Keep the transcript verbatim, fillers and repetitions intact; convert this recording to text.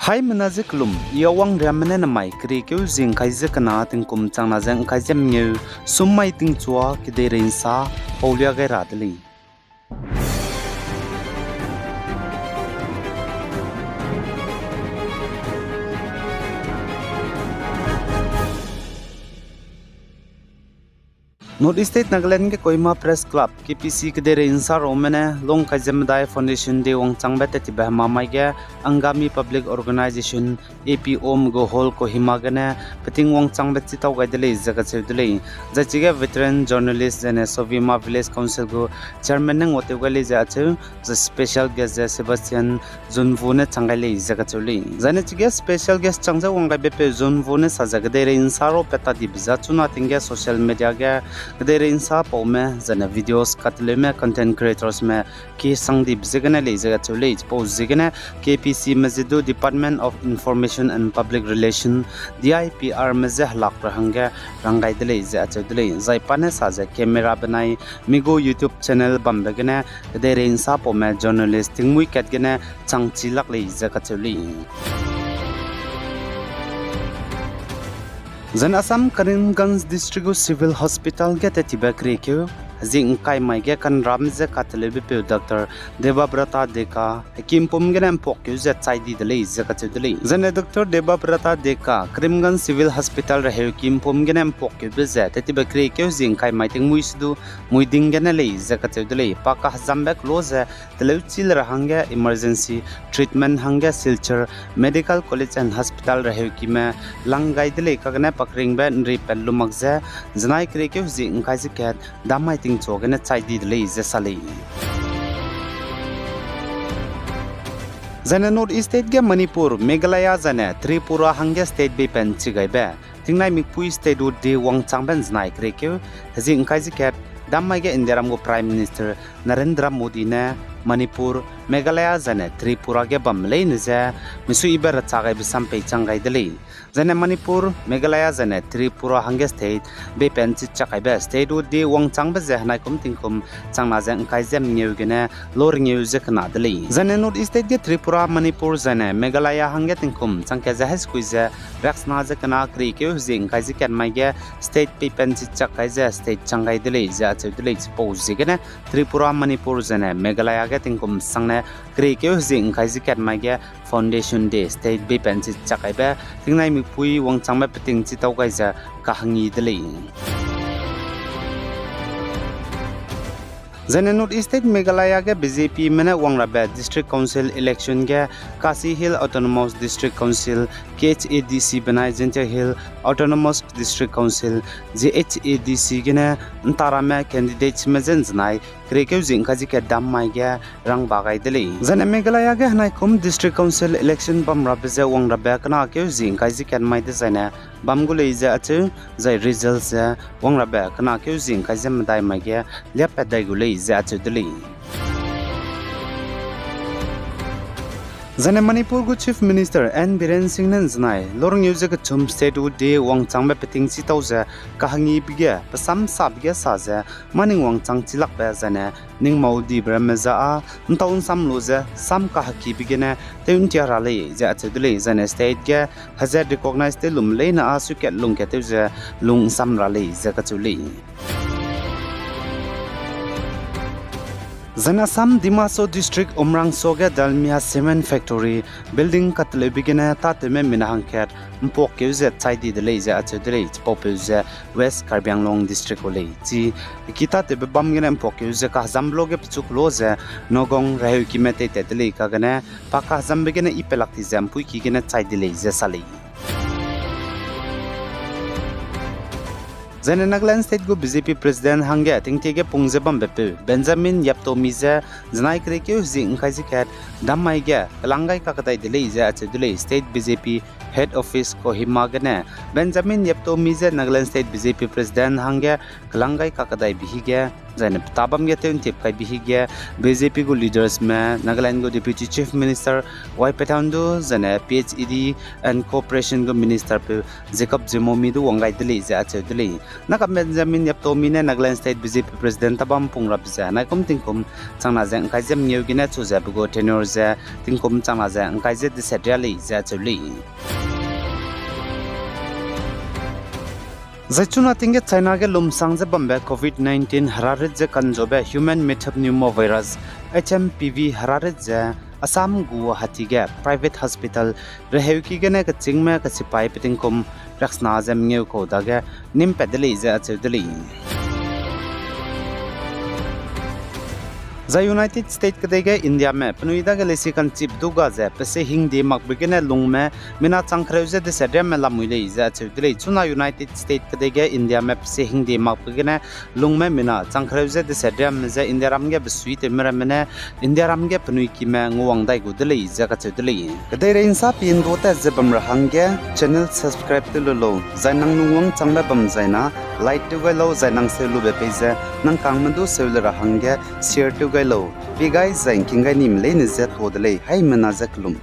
Haimena ze kelum, I Awang Riamme ne namai keriekeu zie ngkai ze kena tingkum changna ze ngkai ze mengeu, sum mai tingchua kedeirei nsa paulia gai ra de lei. North East State Nagaland ge Kohima Press Club, K P C kedeirei nsa raume ne lung kai ze medai Foundation Day wangchangbe tattibe hemamai ge Angami Public Organization, A P O me gu hall Kohima gene peting wangchangbe chitau gai de lei ze kacheu de lei. Zai chige veteran journalist zaine Sovima Village Council gu chairman ne nguatew gai lei ze acheu, zai special guest ze Sebastian Zunwu ne chang gai lei ze kacheu lei. Zaine chige special guest chang ze wang gaibe peu Zunwu ne sa ze kedeirei nsa rau pat ta dibe za chuna ting ge social media ge kedeirei nsa paume zaine videos kateleume content creators me ki sang dibe ziegene lei ze kacheu lei. Chipau ziegene K P C me ze du Department of Information and Public Relation, D I P R me ze helak ra hangge rang gai de lei ze acheu de lei. Zai pa ne sa ze camera benai mi gu YouTube channel bambe gene kedeirei nsa paume journalist tingmuî kat gene chang chi lak lei ze kacheu lei. Zaine Assam Karimganj District gu Civil Hospital ge tattibe keriekeu hezie ngkai mai ge kanrame ze kateleube peu Doctor Debabrata Deka hekimpum gene mpuakkeu ze chai di de lei ze kacheu de lei. Zaine Doctor Debabrata Deka Karimganj Civil Hospital reheu kimpum gene mpuakkeube ze tattibe keriekeu hezie ngkai mai tingmuî se du muiding gene lei ze kacheu de lei. Pa kahezambe kelo ze teleuchi le ra hangge emergency treatment hangge Silchar Medical College and Hospital reheu kime lang gai de lei kagene pa keringbe nri pat lu mak ze, zenai keriekeu hezie ngkai ze kat dammai tingchua gene chai di de lei ze sa lei. Zaine North East State ge Manipur, Meghalaya zaine Tripura hangge state beipat chi gaibe tingnai mikpui Statehood Day wangchangbe nzenai keriekeu hezie ngkai ze kat dammai ge Indiaram gu Prime Minister Narendra Modi ne Manipur, Meghalaya zaine Tripura ge bam leine ze misuibe racha gaibe sam peichang gai de lei. Zaine Manipur, Meghalaya zaine Tripura hangge state beipat chi chak gaibe Statehood Day wangchangbe ze henaikum tingkum changna ze ngkai ze mengeu gene lorengeu ze kena de lei. Zaine North East State ge Tripura, Manipur zaine Meghalaya hangge tingkum changkat ze haisekui ze riaksena ze kena keriekeu hezie ngkai ze kat mai ge state beipat chi chak gai ze state chang gai de lei ze acheu de lei. Chipau ziegene Tripura, Manipur zaine Meghalaya ge tingkum sangne keriekeu hezie ngkai ze kat mai ge Foundation Day state beipat chi chak gaibe tingnai mikpui wangchangbe peting chitau gai ze kahangi de lei. Zaine North East State Meghalaya ge B J P me ne wang rabe District Council election ge Khasi Hills Autonomous District Council, K H A D C benai Jaintia Hills Autonomous District Council, J H A D C gene ntarame candidates me ze nzenai keriekeu hezie ngkai ze kat dammai ge rangba gai de lei. Zaine Meghalaya ge henaikum District Council election bam rabe ze wang rabe kena keu hezie ngkai ze kat mai dezaine bam gu lei ze acheu, zai result ze wang rabe kena keu hezie ngkai ze medai mai ge liapat dai gu lei ze acheu de lei. Zaine Manipur gu Chief Minister N Biren Singh ne nzenai lorengeu ze kechum Statehood Day wangchangbe peting chitau ze kahangibe ge pe samsabe ge sa ze, mâ ning wangchang chilakbe zaine ning mau dibe ramme za â ntau nsam lu ze sam kahakibe gene tew ntia ra lei ze acheu de lei. Zaine state ge heze recognize tew lum leine â suikat lungkat tew ze lung nsam ra lei ze kacheu lei. Zaine Assam Dima Hasao District Umrangso ge Dalmia Cement Factory building kateleube gene tâtewme mina hangkat mpuakkeu ze chai di de lei ze acheu de lei. Chipaupeu ze West Karbi Anglong District gu lei. Chi ki tâtewbe bam gene mpuakkeu ze kahezambe lo ge pechu kelo ze Nagaon reheu kime teitat de lei kagene pa kahezambe gene i pelak ti ze mpuiki gene chai di lei ze sa lei. Zaine Nagaland State gu B J P President hangge tingtie ge pung ze bambepeu Benjamin Yaptomi ze zenai keriekeu hezie ngkai ze kat dammai ge kelanggai kakdai de lei ze acheu de lei. State B J P Head Office Kohima gene Benjamin Yaptomi ze Nagaland State B J P President hangge kelanggai kakdaibe hige Zaine peta bam ge tew ntip kaibe hige B J P gu leadersme, Nagaland gu Deputy Chief Minister Y Patton du, zaine P H E D and Cooperation gu ministerpeu Jacob Zhimomi du wang gai de lei ze acheu de lei. Naka Benjamin Yepthomi ne Nagaland State B J P President tabam pung rabe ze naikum tingkum changna ze ngkai ze mengeu gene chu ze pe gu tenure ze tingkum changna ze ngkai ze deset ria lei ze acheu lei. Zai chuna ting ge China ge lumsang ze bambe covid nineteen herarit ze kanzaube human metapneumovirus, H M P V herarit ze Assam Guwahati ge private hospital reheuki gene kechîngme kesipai pe tingkum riaksena ze mengeu kau dage nîm pat de lei ze acheu de lei. Zai United States kedei ge Indiame penui dage leisi kanchibe du ga ze pese hingde makbe gene lungme mina chang kereu ze deset riamme lamui lei ze acheu de lei. Chuna United States kedei ge Indiame pese hingde makbe gene lungme mina chang kereu ze deset riamme ze Indiaram ge besuitewme ramme ne Indiaram ge penui kime nguwang dai gu de lei ze kacheu de lei. Kedeirei nsa pi ndu tat ze bam ra hangge channel subscribe tew lu lau, zai nang lungwang changbe bam zaina like tew gai lau, zai nang seu lube pei ze nang kangme du seu le ra hangge share tew gai lau. Pi gai zai ngking gai nime leine je tuâ de lei, haimena je kelum.